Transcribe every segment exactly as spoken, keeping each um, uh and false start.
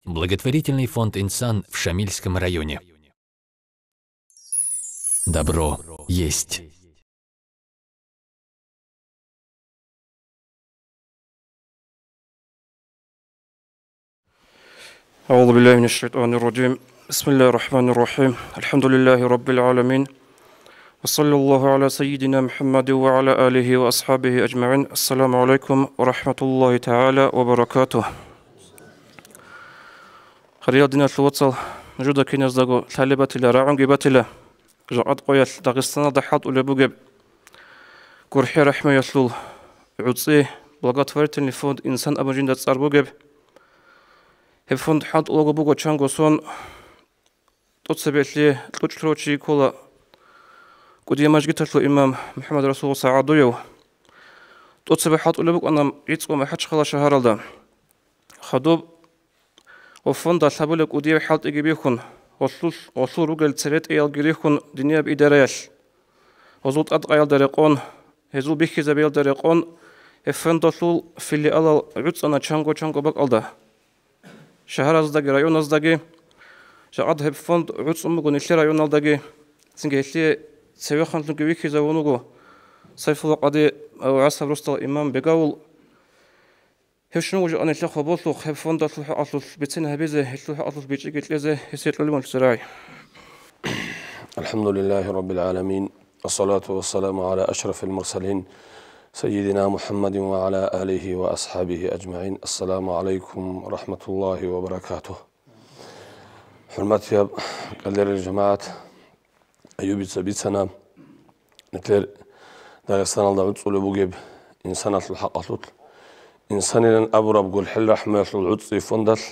Благотворительный фонд «Инсан» в Шамильском районе. Добро есть. أعوذ بالله من الشيطان الرجيم. بسم الله الرحمن الرحيم. الحمد لله رب العالمين. وصلى الله على سيدنا محمد وعلى آله وأصحابه أجمعين. السلام عليكم ورحمة الله تعالى وبركاته. Хириял диналъул вацал, нужеда киназдаго лъалеб батила, рагӀунги батила. Жакъа къоялъ Дагъистаналда хӀалтӀулеб бугеб гурхӀел рахӀмуялъул гӀуцӀи, благотворительный фонд «Инсан» абун жинда цӀар бугеб. Гьеб фонд хӀалтӀулаго буго чанго сон, тӀоцебе лъие кьучӀ лъурав чи ккола, кӀудияв мажгиталъул имам МухӀаммад Расул СагӀадуев. ТӀоцебе хӀалтӀулеб букӀана ГӀицӀго МахӀачхъала шагьаралда. Хадуб ва фонда лъабулеб кӀудияв хӀалтӀиги бихьун, гъолъул, гъолъул ругел церетӀиялги рихьун динияб идараялъ. Гъозул тӀадкъаялда рекъон, гьезул бихьизабиялда рекъон, гьеб фондалъул филиалал гӀуцӀана чанго-чанго бакӀалда. Шагьараздаги районаздаги, жакъа гьеб фонд гӀуцӀун буго нилъер районалдаги, цинги гьелъие цевеханлъунги вихьизавун вуго Сайфулла къади ва ГӀасаб росдал имам Бегавул. Гьеб щун вуго жакъа нилъер хабалъухъ, гьеб фондалъул хӀакъалъулъ бицин гьабизе, гьелъул хӀакъалъулъ бичӀчӀиги кьезе, гьесие кьолеб мун церагӀи. الحمد لله رب العالمين، والصلاة والسلام على أشرف المرسلين، سيدنا محمد وعلى آله وأصحابه أجمعين. السلام عليكم ورحمة الله وبركاته. ХӀурматияб кӀалдерил жамагӀат, Аюбица бицана, нилъер Дагъистаналда гӀуцӀулеб бугеб инсаналъул хӀакъалъулъ, инсанилан абураб гурхӀел рахӀмуялъул гӀуцӀи фондалъ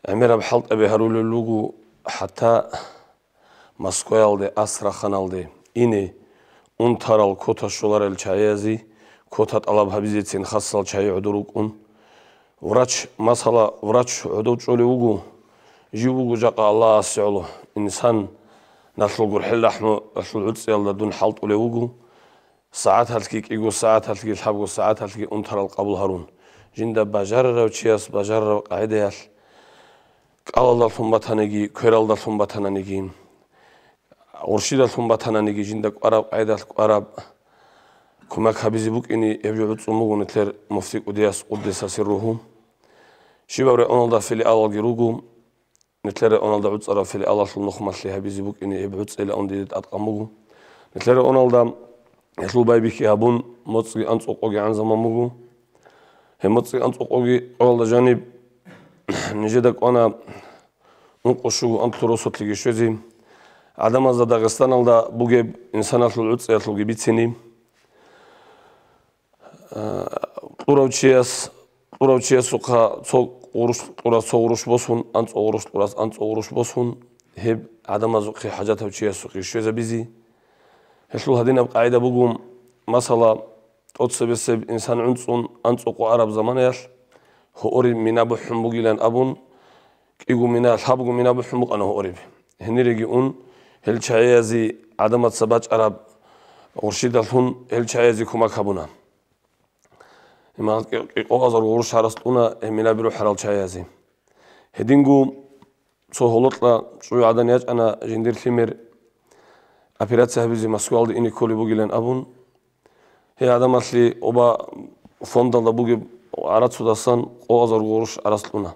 гӀемераб хӀалтӀаби гьарулел руго, хӀатта Москваялде, Астраханалде ине унтарал квота щоларел чагӀиязе квота тӀалаб гьабизецин хасал чагӀи гӀодор рукӀун. Врач, масала, врач гӀодов чӀолев вуго, жив вуго жакъа Аллагьасе гӀоло, инсаналъул гурхӀел рахӀмуялъул гӀуцӀиялда дун хӀалтӀулев вуго, сагӀаталъги кӀиго сагӀаталъги лъабго сагӀаталъги унтарал къабул гьарун, жинда бажарарав чияс бажарараб къагӀидаялъ, кӀалалдалъун батаниги, квералдалъун батананиги, гъурщидалъун батананиги, жинда кӀвараб къайдалъ кӀвараб кумек гьабизе букӀине гьеб жо гӀуцӀун буго нилъер муфти кӀудияс, къуддиса сирругьу. Щибаб районалда филиалалги руго, нилъер районалда гӀуцӀараб филиалалъул нухмалъе гьабизе букӀине гьеб гӀуцӀила унде дида тӀадкъан буго. Нилъер районалда гьелъул байбихьи гьабун, моцӀги анцӀукъогигӀан заман буго. Гьеб моцӀги анцӀукъоги къоялда жаниб нижеда кӀвана ункъо щуго анлъго росулъги щвезе, гӀадамазда Дагъистаналда бугеб инсаналъул гӀуцӀиялъулги бицине. Э, кьурав чияс, кьурав чиясухъа цо гъурущ кьурас цо гъурущ босун, анцӀго гъурущ кьурас анцӀго гъурущ босун, гьеб гӀадамазухъе, хӀажатав чиясухъе щвезабизе. Гьелъул гьадинаб къагӀида буго, масала, тӀоцебесеб инсан гӀунцӀун анцӀукъо араб заманаялъ, гьориб мина бухӀун бугилан абун, кӀиго мина, лъабго мина бухӀун букӀана гьориб. Гьениреги ун, гьел чагӀиязе гӀадамаца бачӀараб гъурщидалъун гьел чагӀиязе кумек гьабуна. Иман кӀи-, кӀикъоазар гъурущ гьарас кьуна гьеб мина бирухӀарал чагӀиязе. Гьединго цо гьолокьа чӀужугӀадан ячӀана жиндир лъимер, операция гьабизе Москвалде ине кколеб бугилан абун, гьей гӀадамалъе оба фондалда бугеб гӀарацудасан къоазар гъурущ гӀарас кьуна.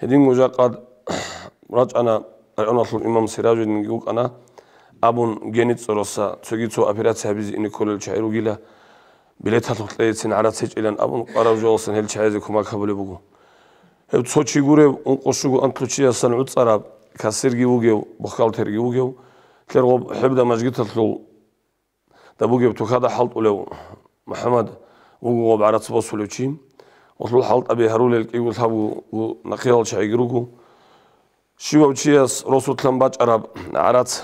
Гьединго жакъа рачӀана, районалъул имам Сиражуддинги вукӀана абун, гьениб цӀороса цоги цо операция гьабизе ине кколел чагӀи ругила, билеталъухъ кьейцин гӀарац гьечӀилан абун, къварав жоялсан гьел чагӀизе кумек гьабулеб буго. Гьев цо чи гурев, ункъо щуго анлъго чиясан гӀуцӀараб, кассирги вугев, бухгалтерги вугев, лъергъоб хӀебда мажгиталъул да бугеб тухада хӀалтӀулев МухӀаммад вуго гъоб гӀарац босулев чи. Гъолъул хӀалтӀаби гьарулел кӀиго-лъабго нахъеял чагӀиги руго. Щивав чияс росулъан бачӀараб гӀарац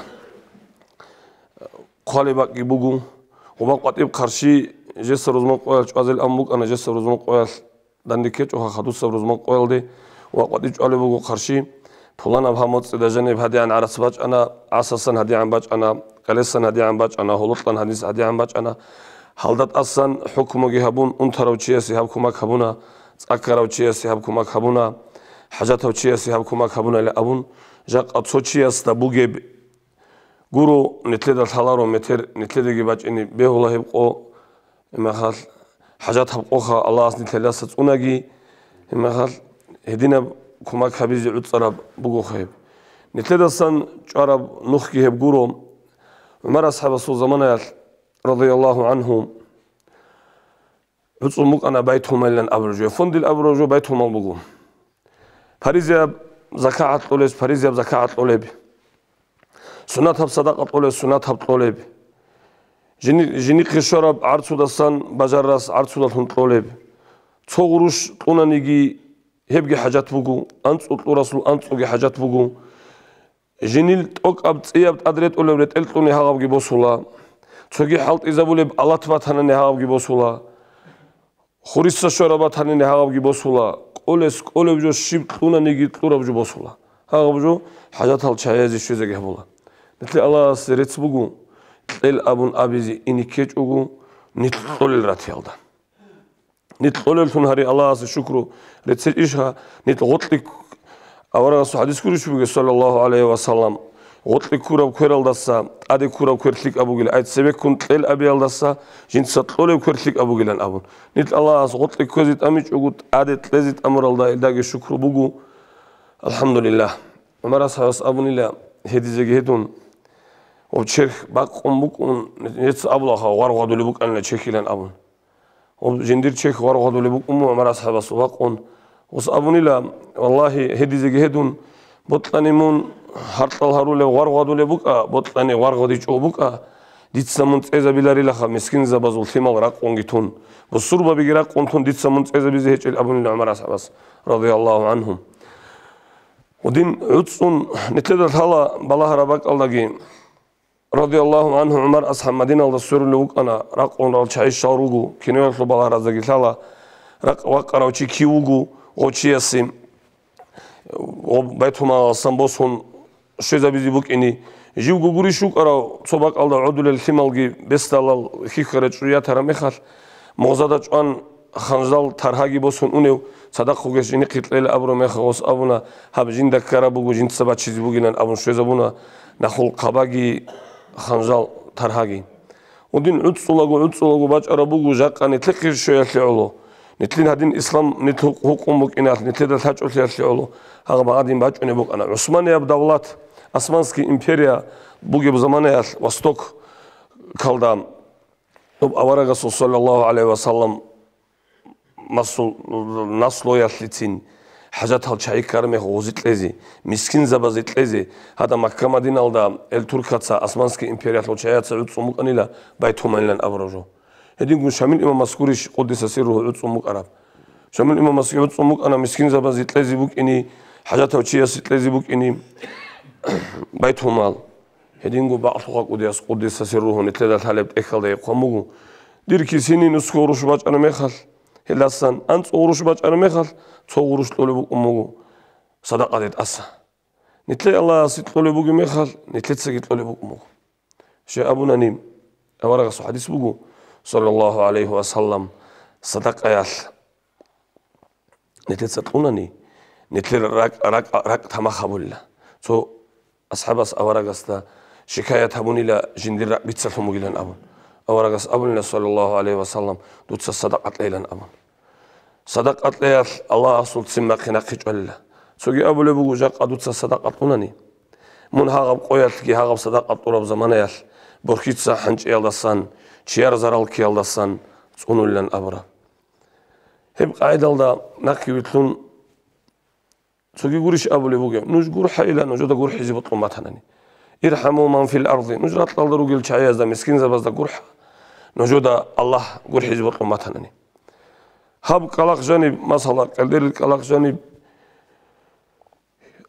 хъвалеб бакӀги буго. Гъоба къватӀиб хъарщи, жеса рузман къоялъ чӀвазел ан букӀана, жеса рузман къоялъ дандеккечӀоха хадусаб рузман къоялде ва къватӀи чӀвалеб буго хъарщи, пуланаб гьаб моцӀида жаниб гьадигӀан гӀарац бачӀана, гӀасасан гьадигӀан бачӀана, кӀалесан гьадигӀан бачӀана, гьололъан гьадис гьадигӀан бачӀана. Гьалда тӀасан хӀукмуги гьабун, унтарав чиясе гьаб кумек гьабуна, цӀакарав чиясе гьаб кумек гьабуна, хӀажатав чиясе гьаб кумак гьабунали абун, жакъа цо чиясда бугеб гуро, нилъеда лъаларо метер, нилъедаги бачӀине бегьула гьеб къо, гьебмехалъ хӀажат гьаб къоха Аллагьас нилъелдаса цӀунаги, гьебмехалъ гьединаб кумак гьабизе гӀуцӀараб бугоха гьеб. Нилъедасан чӀвараб нухги гьеб гуро. ГӀумар асхӀабасул заманаялъ, радияллагьу гӀангьу, гӀуцӀун букӀана Байтулмалилан абураб жо. Фондил абураб жо Байтулмал буго. Паризияб закагӀат кьолес, паризияб закагӀат кьолеб. Сунатаб садакъа кьолес, сунатаб кьолеб. Жини-, жинихъе щвараб гӀарцудасан бажарас гӀарцудалъун кьолеб. Цо гъурущ кьунаниги, гьебги хӀажат буго, анцӀу кьурасул анцӀуги хӀажат буго. Жинил тӀокӀаб цӀияб тӀад ретӀулеб ретӀел кьуни гьагъабги босула. Цоги хӀалтӀизабулеб алат батанани гьагъабги босула. Хуриса щвараб батанани гьагъабги босула. Кьолес кӀолеб жо щиб кьунаниги кьураб жо босула. Гьагъаб жо хӀажатал чагӀиязе щвезеги гьабула. Нилъе Аллагьасе рецц буго, кьел абун абизе ине ккечӀого, нилъ кьолел ратиялда. Нилъ кьолеллъун гьари Аллагьасе шукру реццечӀищха, нилъ гъоркье кк-, аварагасул хӀадис гурищ бугеб, саллаллагьу гӀалайгьи ва саллам, гъоркье ккураб квералдаса тӀаде ккураб квер лъикӀаб бугилан, ай цебеккун кьел абиялдаса жинца кьолеб квер лъикӀаб бугилан абун. Нилъ Аллагьас гъоркье кквезе тӀамичӀого, тӀаде кьезе тӀамуралда илдаги шукру буго. АлхӀамдулиллагь. ГӀумар асхӀабас абунила гьедизеги гьедун, гъоб черх бакъун букӀун, нецц абулаха, гъвар гъвадулеб букӀанила черхилан абун. Гъоб жиндир черх гъвар гъвадулеб букӀун мун ГӀумар асхӀабас вакъун. Гъос абунила, валлагьи, гьедизеги гьедун, бокьани мун гьаркьал гьарулев гъвар гъвадулеб букӀа, бокьани гъвар гъвадичӀо букӀа, дица мун цӀезабиларилаха мискинзабазул лъимал ракъунги тун, бусурбабиги ракъун тун дица мун цӀезабизе гьечӀел абунила ГӀумар асхӀабас, радияллагьу гӀангьум. Гьудин гӀуцӀун нилъеда лъала балагьараб бакӀалдаги, радияллагьу гӀангьу, ГӀумар асхӀаб Мадиналда сверулев вукӀана, ракъунрал чагӀи щал руго, киноялъул балагьараздаги лъала, ракъ-, вакъарав чи кив вуго, гъов чиясе, гъоб Байтулмалалъан босун щвезабизе букӀине. Живго гурищ вукӀарав цо бакӀалда гӀодулел лъималги бесдалал хьихьарай чӀужу ятараб мехалъ, мугъзада чӀван ханжал таргьаги босун унев, цадахъ вугес жинихъе кьела абураб мехалъ гъос абуна, гьаб жинда ккараб буго, жинца бачизе бугилан абун щвезабуна нахул хъабаги ханжал таргьаги. Гьудин гӀуцӀцӀулаго, гӀуцӀцӀулаго бачӀараб буго, жакъа нилъехъе щвеялъе гӀоло. Нилъин гьадин ислам нилъ гьукъ-, гьукъун букӀиналъ, нилъеда лъачӀолъиялъе гӀоло гьагъаб гьадин бачӀунеб букӀана. ГӀусманияб давлат, Османский империя бугеб заманаялъ Востокалда, гьеб аварагасул, саллаллагьу гӀалайгьи ва саллам, масул-, наслуялъецин хӀажатал чагӀи ккараб мех гъози кьезе, мискинзабазе кьезе, гьадаб Макка-Мадиналда эл туркаца, Османский империялъул чагӀияца гӀуцӀун букӀанила Байтулмалилан абураб жо. Гьединго Шамил имамас гурищ, къуддиса сирругьу, гӀуцӀун букӀараб. Шамил имамасги гӀуцӀун букӀана мискинзабазе кьезе букӀине, хӀажатав чиясе кьезе букӀине Байтулмал. Гьединго бакълъухъа кӀудияс, къуддиса сирругьу, нилъеда лъалеб тӀехьалда гьеб хъван буго. Дир кисини нусго гъурущ бачӀараб мехалъ, гьелдасан анцӀго гъурущ бачӀараб мехалъ, цо гъурущ кьолеб букӀун буго садакъаде тӀаса. Нилъее Аллагьасе кьолеб бугеб мехалъ, нилъецаги кьолеб букӀун буго. Щай абунани, аварагасул хӀадис буго, саллаллагьу гӀалайгьи ва саллам, садакъаялъ нилъеца кьунани, нилъер ракӀ, ракӀ, ракӀ тамах гьабулила. Цо асхӀабас аварагасда шикаят гьабунила жиндир ракӀ бицалъун бугилан абун. Аварагас абунила, саллаллагьу гӀалайгьи ва саллам, дуца садакъа кьейилан абун. Садакъа кьеялъ Аллагьасул ццин бахъин нахъе чӀвалила. Цоги абулеб буго, жакъа дуца садакъа кьунани, мун гьагъаб къоялъги гьагъаб садакъа кьураб заманаялъ борхьица хӀанчӀиялдасан, чияр зарал ккеялдасан цӀунулилан абураб. Гьеб къагӀидалда нахъе вилълъун цоги гурищ абулеб бугеб: нуж гурхӀайила, нужеда гурхӀизе бокьун батанани. ИрхӀаму ман фил арзи, нуж ракьалда ругел чагӀиязда, мискинзабазда гурхӀа, нужеда Аллагь гурхӀизе бокьун батанани. Гьаб кӀкӀалахъ жаниб, масала, къелдерил кӀкӀалахъ жаниб,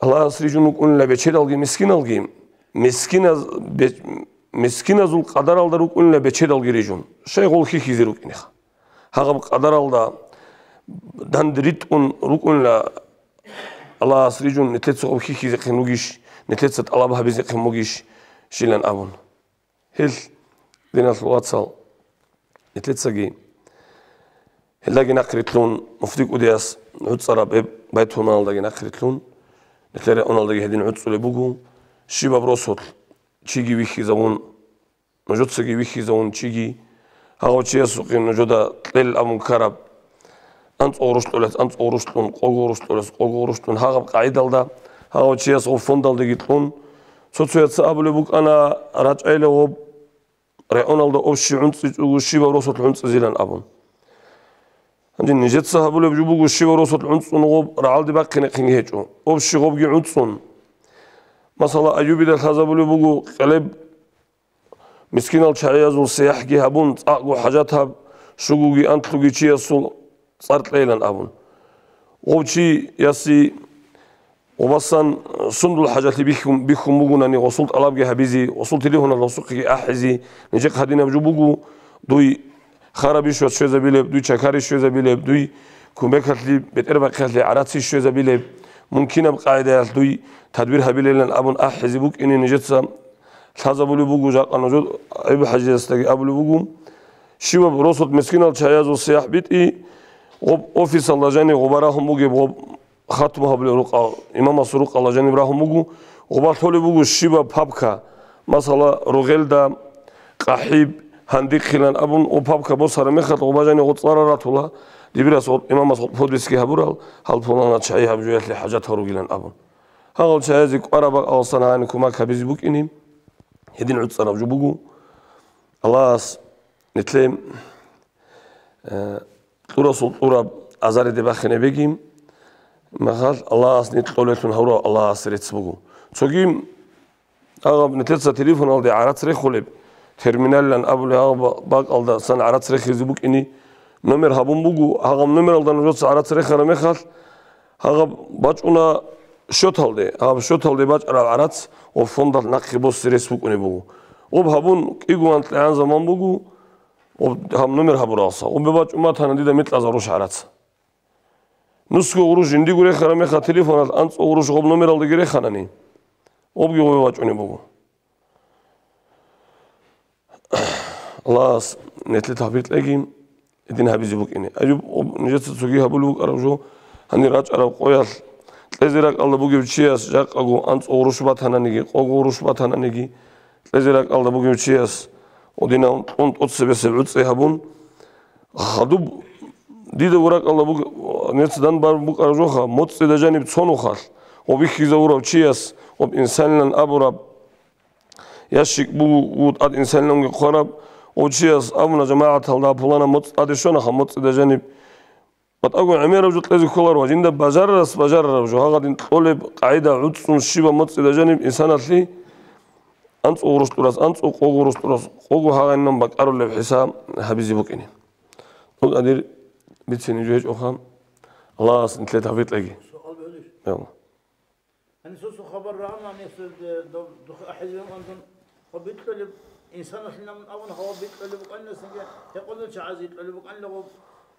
Аллагьас рижун рукӀунила бечедалги мискиналги, мискиназ-, бе-, мискиназул къадаралда рукӀунила бечедалги рижун, щай гъол хьихьизе рукӀинеха. Гьагъаб къадаралда данде ритӀун рукӀунила Аллагьас рижун, нилъеца гъоб хьихьизехъин вугищ, нилъеца тӀалаб гьабизехъин бугищ, щилан абун. Гьел, диналъул вацал, нилъецаги, гьелдаги нахърилълъун муфти кӀудияс гӀуцӀараб гьеб байтуналдаги нахърилълъун, нилъер регӀуналдаги гьедин гӀуцӀулеб буго, щибаб росулъ чиги вихьизавун, нужецаги вихьизавун чиги, гьагъав чиясухъе нужеда кьел абун ккараб, анцӀго гъурущ кьолес анцӀго гъурущ кьун, къого гъурущ кьолес къого гъурущ кьун, гьагъаб къагӀидалда гьагъав чияс гъоб фондалдаги кьун, цо-цояца абулеб букӀана, рачӀайла гъоб регӀуналда общий гӀунцӀичӀого щибаб росулъ гӀунцӀизилан абун. Гьанже нижеца гьабулеб жо буго, щибаб росулъ гӀунцӀун гъоб рагӀалде бахъинехъинги гьечӀо. Общий гъобги гӀунцӀун. Масала, Аюбида лъазабулеб буго, къелеб мискинал чагӀиязул сияхӀги гьабун, цӀакъго хӀажатаб щугоги анлъуги чиясул цӀар кьейилан абун. Гъов чиясе гъобасан сундул хӀажалъи бихьун, бихьун бугунани, гъосул тӀалабги гьабизе, гъосул телефоналъ гъосухъеги ахӀизе, нижехъ гьадинаб жо буго, дуй харабищ ва щвезабилеб, дуй чакарищ щвезабилеб, дуй кумекалъе, бетӀербахъиялъе гӀарацищ щвезабилеб, мумкинаб къагӀидаялъ дуй тадбир гьабилелан абун ахӀизе букӀине нижеца лъазабулеб буго, жакъа нужер ГӀайиб-хӀажиясдаги абулеб буго, щибаб росулъ мискинал чагӀиязул сияхӀ битӀи, гъоб офисалда жанив гъоба рагьун бугеб, гъоб хатму гьабулел рукъа, имамасул рукъалда жаниб рагьун буго, гъоба лъолеб буго щибаб папка, масала, ругъелда, къахӀиб, гьандихъилан абун, гъоб папка босараб мехалъ гъоба жанив гъоцӀара ратула, дибирас гъоб имамас гъоб подписки гьабурал, гьал пуланал чагӀи гьаб жоялъе хӀажат гьаругилан абун. Гьагъал чагӀазе кӀвараб бакӀаласан гьаниб кумек гьабизе букӀине, гьедин гӀуцӀараб жо буго. Аллагьас нилъе, э, кьурасул кьураб азариде бахине бегин, махал Аллагьас нилъ кьолелъун гьавурав Аллагьас рецц буго. Цоги гьагъаб нилъеца телефоналде гӀарац рехулеб, терминалилан абулеб гьагъаб бакӀалдасан гӀарац рехизе букӀине, номер гьабун буго, гьагъаб номералда нужеца гӀарац рехараб мехалъ, гьагъаб бачӀуна счеталде, гьаб счеталде бачӀараб гӀарац ва фондалъ нахъе босе рес букӀунеб буго. Гъоб гьабун кӀиго анкьагӀан заман буго, гъоб гьаб номер гьабуралса. Гъобе бачӀун батана дида микьазарущ гӀарац. Нусго гъурущ жиндиго рехараб мехалъ телефоналъ анцӀго гъурущ гъоб номералдаги реханани, гъобги гъобе бачӀунеб буго. Аллагьас нилъе тавфикъ кьеги, гьедин гьабизе букӀине. Аюб, нижеца цоги гьабулеб букӀараб жо, гьанир рачӀараб къоялъ кьезе ракӀалда бугев чияс жакъаго анцӀго гъурущ батананиги, къого гъурущ батананиги, кьезе ракӀалда бугев чияс гьединав кьун тӀоцебесеб гӀуцӀи гьабун, хадуб дида ракӀалда буг-, нилъеца дан бар букӀараб жоха, моцӀида жаниб цо нухалъ, гъоб бихьизавурав чияс, гъоб инсанилан абураб, ящик буго, тӀад инсаниланги хъвараб, гъов чияс абуна жамагӀаталда, пуланаб моцӀ тӀаде щванаха, моцӀида жаниб. БатӀаго гӀемераб жо кьезе кколаро ва жинда бажарарас бажарараб жо, гьагъадин кьолеб къагӀида гӀуцӀцӀун щибаб моцӀида жаниб инсаналъе анцӀго гъурущ кьурас анцӀго, къого гъурущ кьурас къого гьагъайинан бакӀарулеб хӀисаб гьабизе букӀине. Гьеб гьадир бицине жо гьечӀоха, Аллагьас нилъе тавфикъ кьеги. Суал бугелищ? Гьанисосо хабар рагӀана, гьесда духъе ахӀизегӀан андун, гьаб бикьулеб, инсаналъин абун гьаб бикьулеб букӀаниласанги, гьекъолел чагӀазе бикьулеб букӀанила гьаб,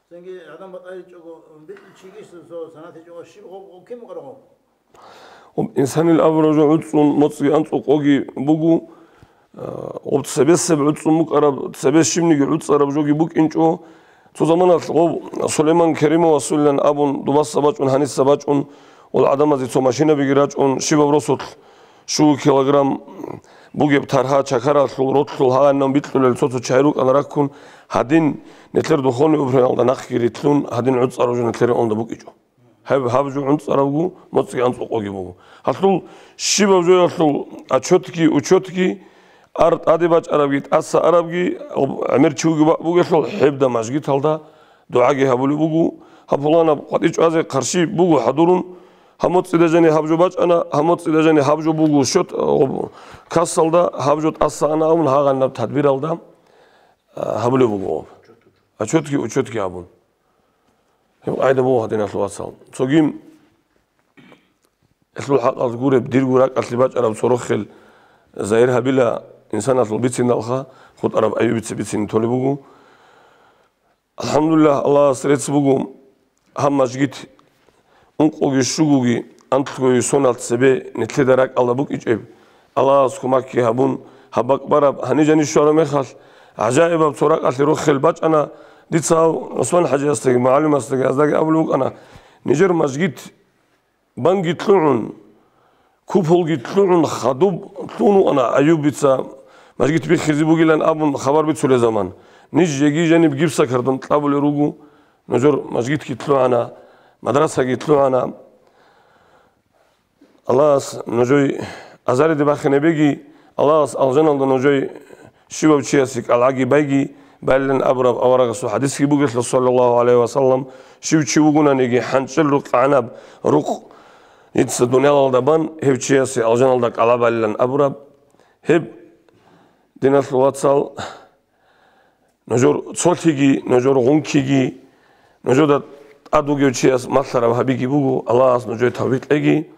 цинги гӀадан батӀайичӀого, бикьулев чиги цо санатичӀого щиб гьаб, гьаб кин букӀараб гьаб? Гьаб инсанил абураб жо гӀуцӀцӀун моцӀги анцӀго къоги буго, Гъоб цебесеб гӀуцӀцӀун букӀараб, цебе щибниги гӀуцӀараб жоги букӀинчӀо. Цо заманалъ гъоб Сулейман Керимовасулилан абун, дубаса бачӀун, гьаниса бачӀун, гъол гӀадамазе цо машинабиги рачӀун, щибаб росулъ щуго килограмм бугеб таргьа чакаралъул, ролъул гьагъанав бикьулел цо-цо чагӀи рукӀана раккун, гьадин, нилъер духовный управлениялда нахъги рилълъун, гьадин гӀуцӀараб жо нилъер регӀуналда букӀичӀо. Гьеб гьаб жо гӀунцӀарабго, моцӀги анцӀго къоги буго. Гьалъул щибаб жоялъул отчетги, учетги, ар тӀаде бачӀарабги, тӀаса арабги, гӀемер чи вугеб бакӀ бугелъул, гьебда мажгиталда дугӀаги гьабулеб буго. Гьаб пуланаб къватӀи чӀвазе хъарщи буго хӀадурун, гьаб моцӀида жани гьаб жо бачӀана, гьаб моцӀида жани гьаб жо буго счет, гьаб кассалда, гьаб жо тӀаса ана абун гьагъанаб тадбиралда, а, гьабулеб буго. Отчетги, учетги абун. Гьеб къагӀида буго гьадиналъул вацал. Цоги гьелъул хӀакъалъ гуреб, дирго ракӀалъе бачӀараб цо рохел загьир гьабила инсаналъул бициналха, ХутӀараб Аюбица бицине толеб буго. АлхӀамдулиллагь, Аллагьас рецц буго, гьаб мажгит ункъоги щугоги анлъгоги соналъ цебе нилъеда ракӀалда букӀичӀеб, Аллагьас кумакги гьабун, гьаб бакӀ бараб гьанижани щвараб мехалъ, гӀажаибаб цо ракӀалъе рохел бачӀана. Дица гьав ГӀусман-хӀажиясдаги, мугӀалимасдаги, гьаздаги абулеб букӀана, Нижер мажгит банги лъугӀун, куполги лъугӀун хадуб лъугьун вукӀана Аюбица, мажгит биххизе бугилан абун хабар бицулеб заман. Ниж жеги жаниб гипсокартон кьабулел руго, нужер мажгитги лъугӀана, мадрасаги лъугӀана. Аллагьас нужее азариде бахинабеги, Аллагьас алжаналда нужее щивав чиясе кӀалгӀаги байги, балилан абураб аварагасул хадисги бугелъул, саллаллагьу гӀалайгьи ва саллам, щив чи вугонаниги хӀанчӀел рукъ гӀанаб рукъ дица дуниялалда бан, гьев чиясе алжаналда кӀалгӀа балилан абураб. Гьеб, диналъул вацал, нужер цолъиги, нужер гъункиги, нужеда тӀад вугев чияс малъараб гьабиги буго. Аллагьас нужее тавфикъ кьеги,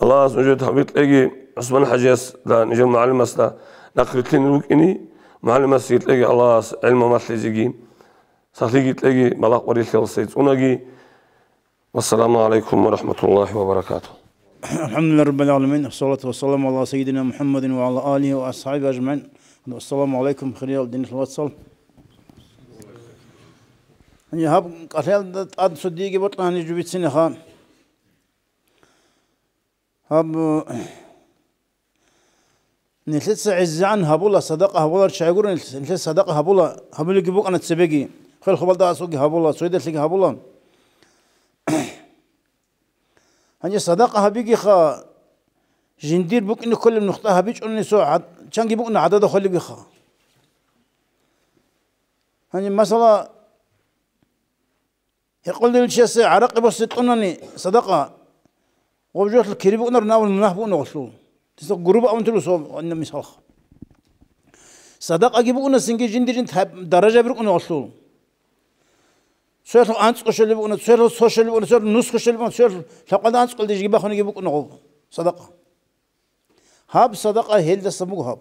Аллагьас нужее тавфикъ кьеги, ГӀусман хӀажиясда, нижер мугӀалимасда нахърилълъине рукӀине, мугӀалимасги кьеги Аллагьас гӀелму малъизеги, сахлъиги кьеги, балагь къварилъиялдаса цӀунаги. Вассаламу гӀалайкум ва рахӀматуллагьи ва баракатугьу. الحمد لله رب العالمين، والصلاة والسلام على سيدنا محمد وعلى آله وأصحابه أجمعين. السلام عليكم, хириял диналъул вацал. Гьанже гьаб кӀалъаялда тӀад цо диеги бокьана гьанже жо бицинеха. Гьаб, нилъеца гӀезегӀан гьабула, садакъа гьабуларел чагӀи гуро нилъ, нилъеца садакъа гьабула, гьабулебги букӀана цебеги, хвел-хабалда асулги гьабула, цоидалъиги гьабула. Гьанже садакъа гьабигиха, жиндир букӀине кколеб нухда гьабичӀони цо гӀад-, чанги букӀуна гӀадада холебгиха. Гьанже, масала, гьекъолдерил чиясе гӀаракъи босе кьунани садакъа, гъоб жоялъул кири букӀунаро, навал мунагь букӀуна гъолъул. Дица гуруб абун туро, мисалха. Садакъаги букӀуна цинги жиндир жинда гьаб-, даражаби рукӀуна гъолъул. Цоялъул анцӀго щолеб букӀуна, цоялъул цо щолеб букӀуна, цоялъул нусго щолеб букӀуна, цоялъул лъабкъалда анцӀго кьолде жеги бахунеги букӀуна гъоб садакъа. Гьаб садакъа гьелдасан буго гьаб.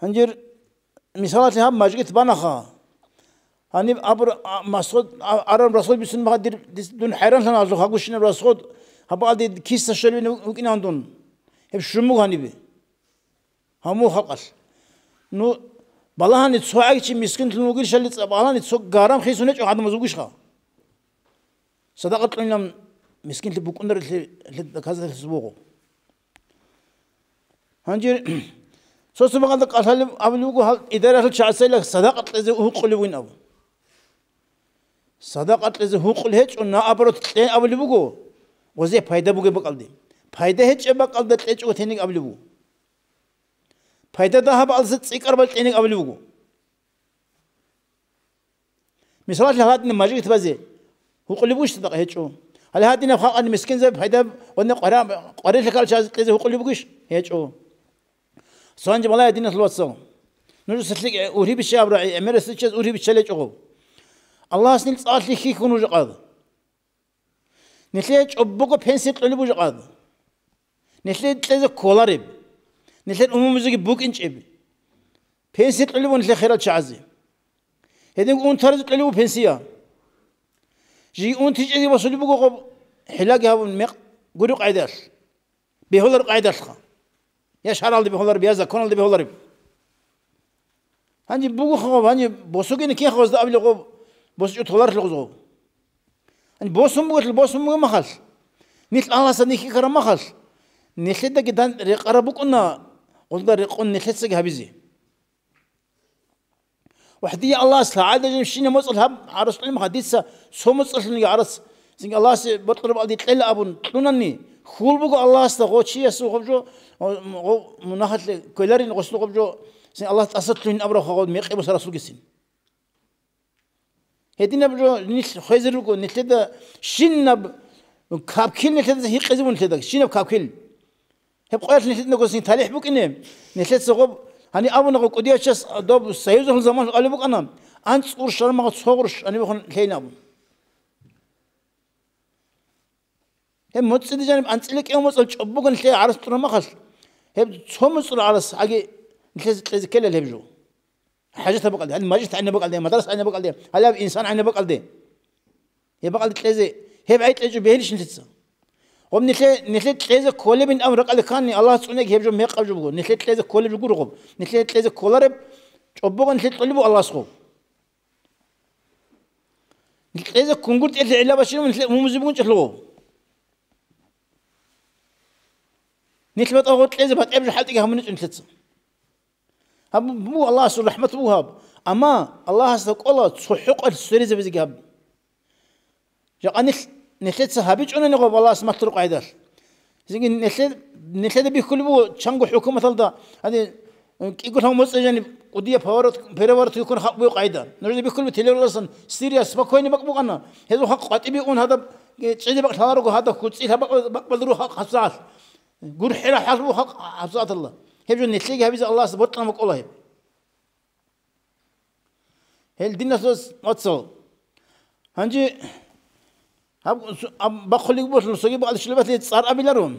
Гьанже, мисалалъе, гьаб мажгит банаха. Гьаниб абур-, а, масгӀуд, а, араб расход бицун мага дир, дис-, дун хӀайранлъана гьазул гьагущинаб расход, гьаб алди киса щолебин вукӀинан дун. Гьеб щун буго гьанибе? Гьамул халкъалъ. Ну, балагьани цо гӀайчи мискинлъун вугилщали цӀа-, балагьани цо гарам хисун гьечӀо гӀадамаз вугищха? Садакъа кьунилан мискинлъи букӀунарелъи, лъи-, доказательство буго. Гьанже цо-цо бакӀалда кӀалъалеб абулеб буго, гьал идаралъул чагӀасайилан садакъа кьезе гьукъулеб бугин абу. Садакъа кьезе гьукъулеб гьечӀо, наоборот, кье абулеб буго, гъозе пайда бугеб бакӀалде. Пайда гьечӀеб бакӀалда кьечӀого тениг абулеб буго. Пайда дагьаб алса цӀикӀкӀараб кьениг абулеб буго. Мисалалъе, гьадинаб мажгит базе гьукъулеб бугищ садакъа? ГьечӀо. Гьале гьадинаб халкъалъе мискинзаби пайда ва къварилъи ккарал чагӀазе кьезе гьукъулеб бугищ? ГьечӀо. Цо гьанже балагье, диналъул вацал. Нужеца лъикӀ ургьиб биччаб рагӀи, гӀемерасел чияс ургьиб биччалечӀого. Аллагьас нил цӀалъи хьихьун нуж къад. Нилъее чӀобого пенсия кьолеб бугищ къад? Нилъее кьезе кколареб? Нилъер умумузеги букӀинчӀеб? Пенсия кьолеб буго нилъер хирал чагӀазе. Гьединго унтаризе кьолеб буго пенсия. Жий унтичӀеги босулеб буго гъоб, хӀилаги гьабун, мекъ гуреб къайдалъ. Бегьулареб къайдалъха. Я шаргӀалда бегьулареб, я законалда бегьулареб. Гьаниб бугоха гъоб, гьаниб босугени кин гъозда абилеб гъоб, босичӀого толарелъул гъозго. Гьаниб босун бугелъул, босун бугеб махалъ, нилъ Аллагьасда нихьи ккараб махалъ, нилъедаги дан рекъараб букӀуна, гъозда рекъон нилъецаги гьабизе. Ва гьадие Аллагьас лъагӀалда жинщинаб моцӀалъ гьаб гӀарас кьолеб махалъ, дица цо моцӀалъунги гӀарас, цинги Аллагьасе бокьараб алди кьела абун кьунани, хьул буго Аллагьасда гъо чиясул гъоб жо, гъо, гъо мунагьалъе кквеларин гъосул гъоб жо, цин Аллагь тӀаса лъугьин абураб гъо мекъи босарасулгицин. Гьединаб жо нилъ хвезер руго, нилъеда щинаб капкил нилъеда гьикъизе бун нилъеда, щинаб капкил. Гьеб къоялъ нилъеда нагосин талихӀ букӀине, нилъеца гъоб, гьаниб абуна гъо кӀудияв час доб союзалъул заман къалеб букӀана, анцӀ гъурщ шармагъа цо гъурщ гьаниб хун лъейин абун. Гьеб моцӀиде жаниб анцӀила кӀев моцӀал чӀобоган лъей гӀарас тӀурамахалъ, гьеб цо моцӀал гӀарас гьаги нилъезе кьезе ккелал гьеб жо. ХӀажатаб бакӀалде, гьаниб мажгит гӀайнаб бакӀалде, мадраса гӀайнаб бакӀалде, гьалаб инсан гӀайнаб бакӀалде. Гьеб бакӀалде кьезе, гьеб гӀай кьечӀо бегьилищ нилъеца. Гъоб нилъе, нилъе кьезе кколебин абун ракӀалде ккани, Аллагьас цӀунеги гьеб жо мекъаб жо буго, нилъе кьезе кколеб жо гуро гъоб. Нилъе кьезе кколареб чӀобоган нилъе кьолеб буго Аллагьас гъоб. Кьезе кунгуртӀелъи гӀилла бачине мун-, мумузе бугун чӀелъугъав. Нилъ батӀа гъоркьезе батӀияб жо хӀалтӀиги гьабуничӀо нилъеца. Гьаб буго Аллагьасул рахӀмат буго гьаб. Амма Аллагьасда кӀола цохӀо къвалъ сверизабизеги гьаб. Жакъа нилъ-, нилъеца гьабичӀунани гъоб Аллагьас малъураб къагӀидалъ. Цинги нилъе-, нилъеда бихьулеб буго чанго хӀукуматалда, гьаниб, кӀиго лъав моцӀи жаниб кӀудияб поворот, переворот гьукун халкъ бугеб къагӀида. Нужеда бихьулеб телевизоралдасан Сирия спокойный бакӀ букӀана. Гьезул халкъ къватӀибе ун гьадаб, э, чӀезе бакӀ лъаларого гьадаб куцӀи лъабакъ-, бакӀ балуру халкъ гьабсагӀат. ГурхӀел хӀал буго халкъ гьабсагӀаталда. Гьеб жо нилъеги гьабизе Аллагьас бокьана бокӀола гьеб. Гьел диналъул вацал. Гьанже гьаб су-, аб-, бахъулеб буго, цоги бакӀалде щулеб батани цӀар абиларо.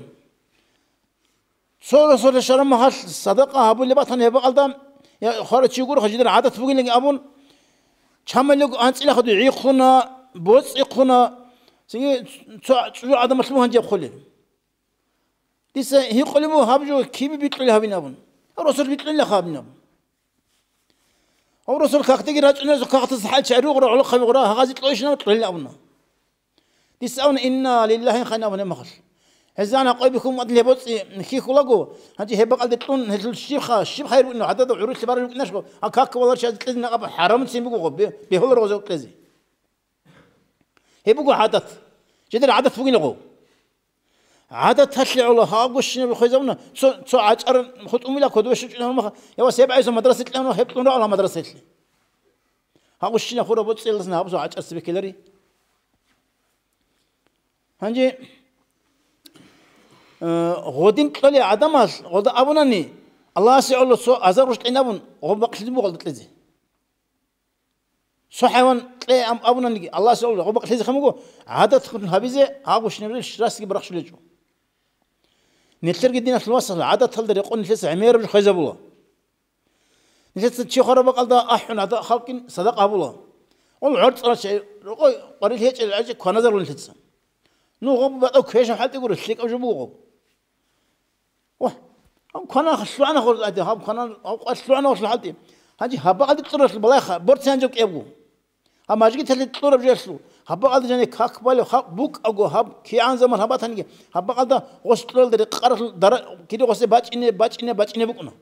Цо росулъе щвараб махалъ садакъа гьабулеб батани гьеб бакӀалда, я, хварав чи гуро, жидер гӀадат бугилан абун, чамалиго анцӀила хадуй гӀихъуна, боцӀихъуна, цинги цо чӀужугӀаданалъ буго гьанже хъулеб. Дица гьикъулеб буго гьаб жо кибе бикьулеб гьабин абун. Гьаб росулъ бикьулелха гьабин абун. Гьаб росулъ кагътиги рачӀунезул кагътас хӀалчи ругъура, гӀолохъаби гъура, гьагъазе кьойщинаб кьолин абуна. Дица абуна, «Инна лиллагьи» хъайин абун гьеб махалъ. Гьезан гьакъой бихьун мадли гьеб боцӀи хьихьулаго, гьанже гьеб бакӀалде кьун гьелъул щибха, щиб хайир букӀина, гӀадада гӀурулъи бараб букӀинашго, а как валар чиязе кьезина аб хӀарамцин буго гъоб, бе-, бегьуларо гъоза кьезе. Гьеб буго гӀадат. Жидер гӀадат бугила гъов. ГӀадаталъе гӀоло гьабго щинаб хвезабуна, цо, цо гӀачӀаран хутӀумила кодобе щучӀунаб маха, я ва себ гӀайсо мадраса кьана, гьеб кьун рагӀула мадрасалъе. Гьабго щинаб хураб боцӀцӀелдасан гьаб цо гӀачӀар цебе ккелари. Гьанже, э, гъодин кьолей гӀадамал гъолда абунани, Аллагьасе гӀоло цо азар гъущтӀинабун гъоб бакълъизе буго гъолда кьезе. Цо хӀайван кье ам-, абунаниги, Аллагьас гьеб гъоб бакълъизехъан буго, гӀадаталъун гьабизе гьагъущинаб релълъи расги барахщулечӀо. Нилъерги диналъул васал гӀадаталда рекъон нилъеца гӀемераб жо хвезабула. Нилъеца чи хвараб бакӀалда ахӀун гӀада халкъин садакъа гьабула. Гъол гӀорцӀарал чи, рокъой къварил гьечӀел гӀачӀи кваназарун нилъеца. Ну, гъоб батӀав квешаб хӀалтӀи гуро, лъикӀаб жо буго гъоб. Вагь, гьаб квана лъугӀана гъорлъ гьадин, гьаб квана, гьаб къвалъ лъугӀана гъорлъ гьадин. Гьанже гьаб бакъалде кьуралъул балагьха, борци гьанжев кӀебгу. Гьаб мажгиталъе кьураб жоялъул, гьаб бакъалде жаниб как балев халкъ букӀаго, гьаб кигӀан заман гьаб батаниги, гьаб бакъалда гъос кьуралда рекъаралъул дара-, кири гъосе бачӀине, бачӀине, бачӀине букӀуна.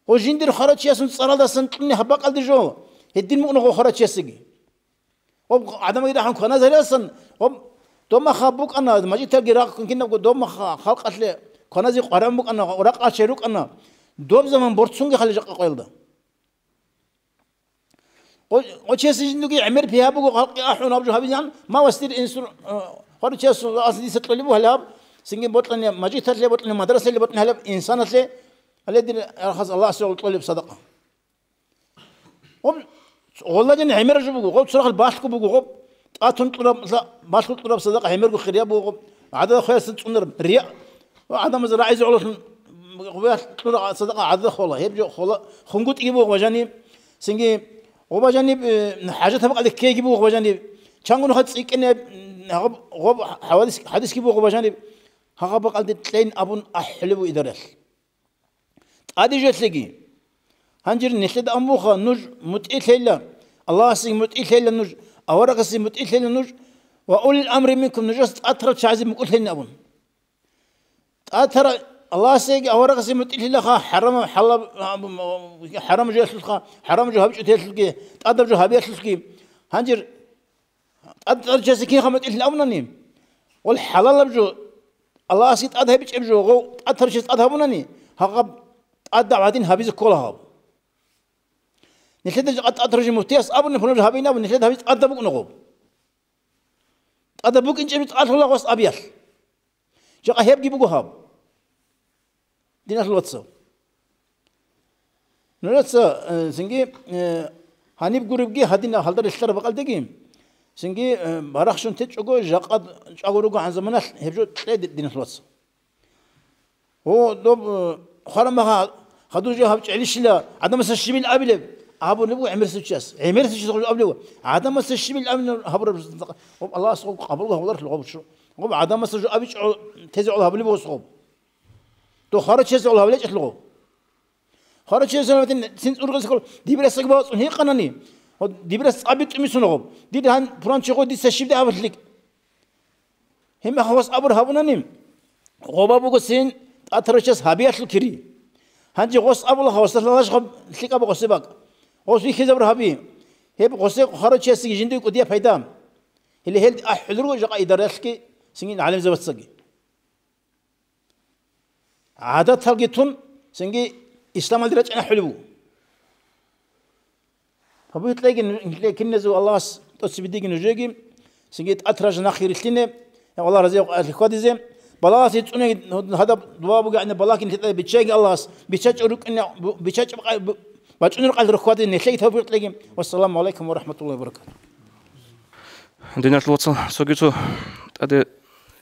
Гъо жиндир хварачиясун цӀаралдасан кьуни гьаб бакъалде жо, гьедин мукӀна гъо хварачиясеги. Гъоб гӀадамаги рахӀун кваназариласан, гъоб домаха букӀана, мажиталги рагъ кинабго домаха халкъалъе кваназе къваран букӀана, ракъа чей рукӀана, доб заман борцунги хали жакъа къоялда. Гъо-, гъочиясе жиндуги гӀемер пигьа буго халкъи ахӀун гьаб жо гьабизан, ма васдир инсур, э, хварачиясул асдиса кьолеб буго гьалаб, цинги бокьани мажиталъе, бокьани мадрасалъе, бокьани гьалаб инсаналъе, гьале дир архаз Аллагьасе гъол кьолеб садакъа. Гъоб гъолладин гӀемер жо буго, гъоб цо рахъал балъго буго, гъоб тӀатун кьураб, ла-, балъго кьураб садакъа гӀемерго хирияб буго, гъоб гӀадада хвеясда цӀунараб рия-, ва гӀадамаз рагӀизе гӀололъун гъобиялъ кьураб садакъа гӀадада хола, гьеб жо хола, хунгутӀиги буго ва жаниб, цинги гъоба жаниб, э, хӀажатаб бакӀалде ккейги буго ва жаниб, чанго нухалъ цӀикӀкӀине, гъоб, гъоб хӀавадис-, хӀадисги буго ва жаниб, гьагъаб бакӀалде кьейин абун ахӀулеб буго идаралъ. ТӀаде жолъеги. Гьанжир нилъеда амбуха, нуж мутӀигӀлъейила, Аллагьасе мутӀигӀлъейила нуж, аварагасде мутӀигӀлъейила нуж, ва улил амри минкум, нужас тӀатарал чагӀазе мукӀурлъейин абун. ТӀатара-, Аллагьасеги аварагасеги мутӀигӀлъилаха, хӀарам, хӀалаб-, хӀарам жоялъулха, хӀарам жо гьабичӀо телъулги, тӀадаб жо гьабиялъулги. Гьанжир ТӀад-, тӀадарчиясе кинха мутӀигӀлъи абунани, гъол хӀалалаб жо, Аллагьасги тӀад гьабичӀеб жо, гъов тӀад тарчияс тӀад гьабунани, гьагъаб тӀадаб гӀадин гьабизе ккола гьаб. Нилъеда жакъа тӀад тарчи муфтияс абуни, пулан жо гьабин абун, нилъеда гьабизе тӀадаб букӀуна гъоб. ТӀадаб букӀинчӀеб тӀалъула гъос абиялъ. Жакъа гьебги буго гьаб. Диналъул вацал. Нужеца, э, цинги, э, гьаниб гуребги гьадин гьалда релълъараб бакӀалдеги, цинги, э, барахщун течӀого, жакъа чӀаго ругогӀан заманалъ гьеб жо кье, ди-, диналъул вацал. Гьо, доб, э, хварамаха хадур жо гьаб чӀелищила, гӀадамаса щибил абилеб? Абулеб буго гӀемерисев чияс. ГӀемерисев чияс абулеб буго. ГӀадамаса щибил абилеб гьабураб, гъоб Аллагьас гъоб къабул гьавуларлъу гъоб чу-, гъоб гӀадамаса жо абичӀо, тезе гӀоло гьабулеб буго гъоб. Дов хварачиясе гӀоло гьавлечӀелъул гъо. Хварачиясе гӀоло гьавлетин цин ургъизе ккола, дибирасаги бацӀун гьикъанани, Гьо, дибирас цӀаби тӀумисун гъоб. Дир гьан пуран чи гъой дица щиб дагьаб лъикӀ? Гьеб мехалъ гъос абур гьабунани, гъоба буго син тӀатарав чияс гьабиялъул кири. Гьанже гъос абула гъосда лъалаш гъоб лъикӀаб гъосе бакӀ. Гъос вихьизабур гьаби. Гьеб гъосе хъарав чиясеги жиндие кӀудияб пайда. Гьеле гьел ахӀулел руго жакъа идараялъги, цинги гӀалимзабацаги. ГӀадаталги тун, цинги исламалде рачӀинахӀулеб буго. Гьаб гьитӀеги, гьитӀе киназев Аллагьас тӀоцебе диги нужеги, цинги тӀатража нахъе рилълъине, я Аллагь разияб къаялъе хьвадизе, балагьалъе цӀуне, гьадаб дуа бугегӀан балагьги нилъеда биччаги Аллагьас, биччачӀо рукӀине, биччачӀеб къай-, бачӀунеб къайил рухьвадизе нилъеги тавфикъ кьеги. Вассаламу гӀалайкум ва рахӀматуллагьи ва баракатугь. Диналъул вацал, цоги цо тӀаде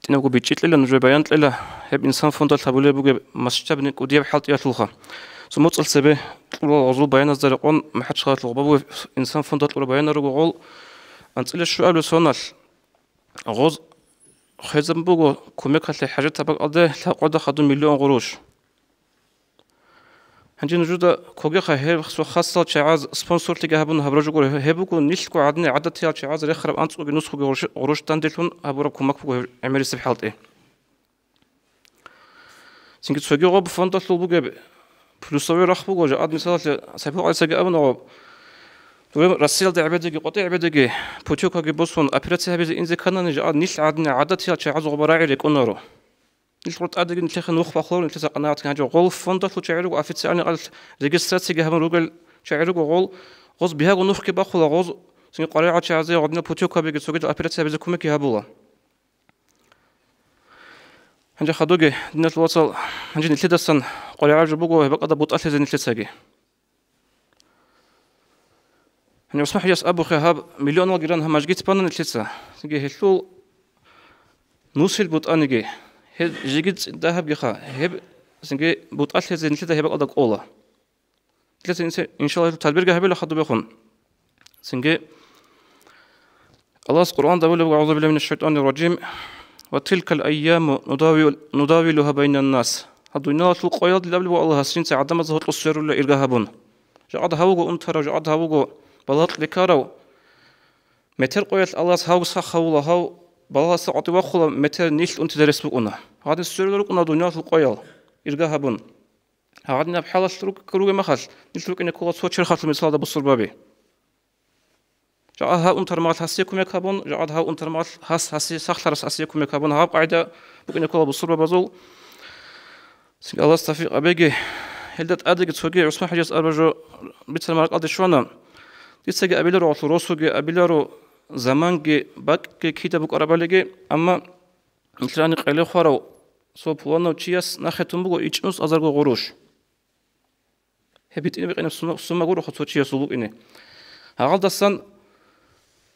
тӀинабго бичӀчӀи кьела, нужер баян кьела, гьеб Инсан фондалъ гьабулеб бугеб масштабный кӀудияб хӀалтӀиялъулха. Цо моцӀалъ цебе кьурал гъозул баяназда рекъон МахӀачхъалалъул гъоба бугеб Инсан фондалъ кьураб баянал руго гъол анцӀила щуабилеб соналъ. Гъоз хвезабун буго кумекалъе хӀажатаб бакӀалде лъабкъоялда хадуб миллион гъурущ. Гьанже нужеда ккогеха гьеб цо хасал чагӀаз спонсорлъиги гьабун гьабураб жо гуро. Гьеб буго нилъго гӀадни гӀадатиял чагӀаз рехараб анцӀгоги нусхоги гъурущ-, гъурущ данделъун гьабураб кумек буго гьеб гӀемерисеб хӀалтӀи. Цинги цоги гъоб фондалъул бугеб плюсовой рахъ буго, жакъад мисалалъе Сайфул ГӀалисаги абуна гъоб. Дуе Россиялда гӀебедеги, къватӀи гӀебедеги, путёвкаги босун, операция гьабизе инзе кканани, жакъад нилъ гӀадни гӀадатиял чагӀаз гъоба рагӀи рекӀунаро. Нилъ гъуртӀадеги нилъехъе нух бахъуларо, нилъеца къанагӀат гьанже гъол фондалъул чагӀи руго, официальный къалъ регистрацияги гьабун ругел чагӀи руго гъол, гъоз бигьаго нухги бахъула, гъоз цинги къваригӀал чагӀазе гъодинал путёвкабиги цогидал операция гьабизе кумекги гьабула. Гьанже хадуги, диналъул вацал, гьанже нилъедасан къваригӀал жо буго гьеб бакӀалда бутӀалъизе нилъецаги. Гьанже ГӀусман-хӀажияс абухъе гьаб миллионалги ран гьаб мажгит бана нилъеца. Цинги гьелъул нусил бутӀаниги, гьел жеги цӀи-, дагьабгиха, гьеб цинги бутӀалъизе нилъеда гьеб бакӀалда кӀола. Нилъеца инсе-, иншаллагь, тадбирги гьабила хадубехун. Цинги Аллагьас Къуръанда абулеб: «АгӀузу биллагьи минаш шайтанир ражим. Ва тилкал айяму нудавил-, нудавилугьа байнан нас». Гьаб дуниялалъул къоялъ абулеб буго Аллагьас жинца гӀадамазда гьоркьор сверула ирга гьабун. Жакъад гьавуго унтарав, жакъад гьавуго балагь рекарав. Метер къоялъ Аллагьас гьав сах гьавула, гьав балагьалдаса къватӀив вахъула, метер нилъ унтизе рес букӀуна. Гьадин сверулел рукӀуна дуниялалъул къоял ирга гьабун. Гьадинаб хӀалалъ руг-, ругеб мехалъ, нилъ рукӀине ккола цо черхалъул мисалда бусурбаби. Жакъа гьав унтараб мехалъ гьасие кумек гьабун, жакъа гьав унтараб мехалъ гьас гьасие сахлъарас гьасие кумек гьабун, гьаб къагӀида букӀине ккола бусурбабазул. Цинги Аллагьас тавфикъ гьабеги, гьелда тӀадеги цоги ГӀусман-хӀажияс арбажо бицараб ракӀалде щвана. Дицаги абиларо гьалъул росуги, абиларо заманги, бакӀги кида букӀарабалиги, амма нилъер гьаниб къелев хварав цо пуланав чияс нахъе тун буго ичӀнус азарго гъурущ. Гьеб битӀине бикъинаб сума-, сума гуро цо чиясул букӀине. Гьагъалдасан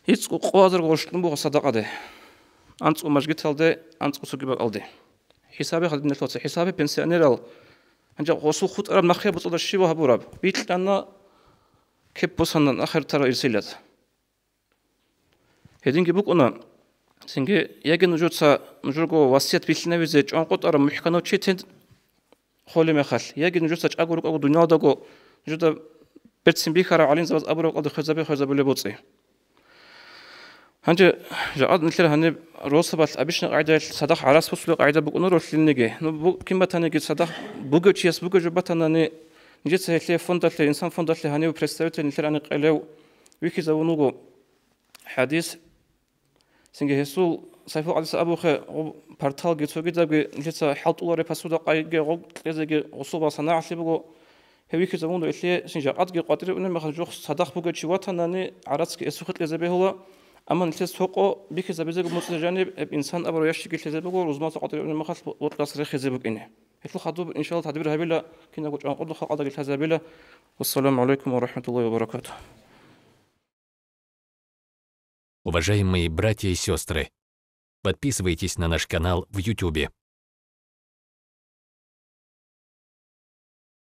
гьицӀго къо азарго гъурущ кьун буго садакъаде. АнцӀго мажгиталде, анцӀго цоги бакӀалде. ХӀисабе, хадуб нилъеца хӀисабе, пенсионерал. Гьанже гъосул хутӀараб нахъе боцӀалда щиб гьабураб? Бикьана, кеп босана нахъе тарав ирсилаз. Гьединги букӀуна, цинги, яги нужеца нужерго васият билълъинавизе чӀванкъотӀарав мухӀканав чи тен холеб мехалъ, яги нужеца чӀаго рукӀаго дуниялдаго нужеда берцин бихьарав гӀалимзабаз абураб кӀалда хвезабе-хвезабулеб боцӀи. Гьанже жакъад нилъер гьаниб росабалъ абищна къагӀидаялъ цадахъ гӀарац босулеб къагӀида букӀунаро лъилниги. Ну, бу-, кин батаниги цадахъ бугев чияс бугев жо батанани, нижеца гьелъие фондалъе, Инсан фондалъе гьанив представитель нилъер гьаниб къелев вихьизавун вуго. ХӀадис. Цинги гьесул Сайфул ГӀалиса абухъе гъоб порталги цогидабги нилъеца хӀалтӀуларе посуда къайги гъоб кьезеги гъосул бал санагӀалъи буго. Гьев вихьизабун вуго, гьелъие цин жакъадги къватӀире унеб мехалъ жохъ цадахъ бугев чи ватанани, гӀарацги гьесухъе кьезе бегьула, амма нилъеца цо къо бихьизабизеги моцӀизе жаниб, гьеб Инсан абураб ящикги лъезе буго, рузмаца къватӀире унеб мехалъ бо-, бокьарас рехизе букӀине. Гьелъул хадуб, иншаллагь, тадбир гьабила, кинабго чӀванкъоялда халкъалдаги лъазе гьабила. Вассаламу гӀалайкум ва рахӀматуллагьи ва баракатугь. Уважаемые братья и сестры, подписывайтесь на наш канал в Ютубе.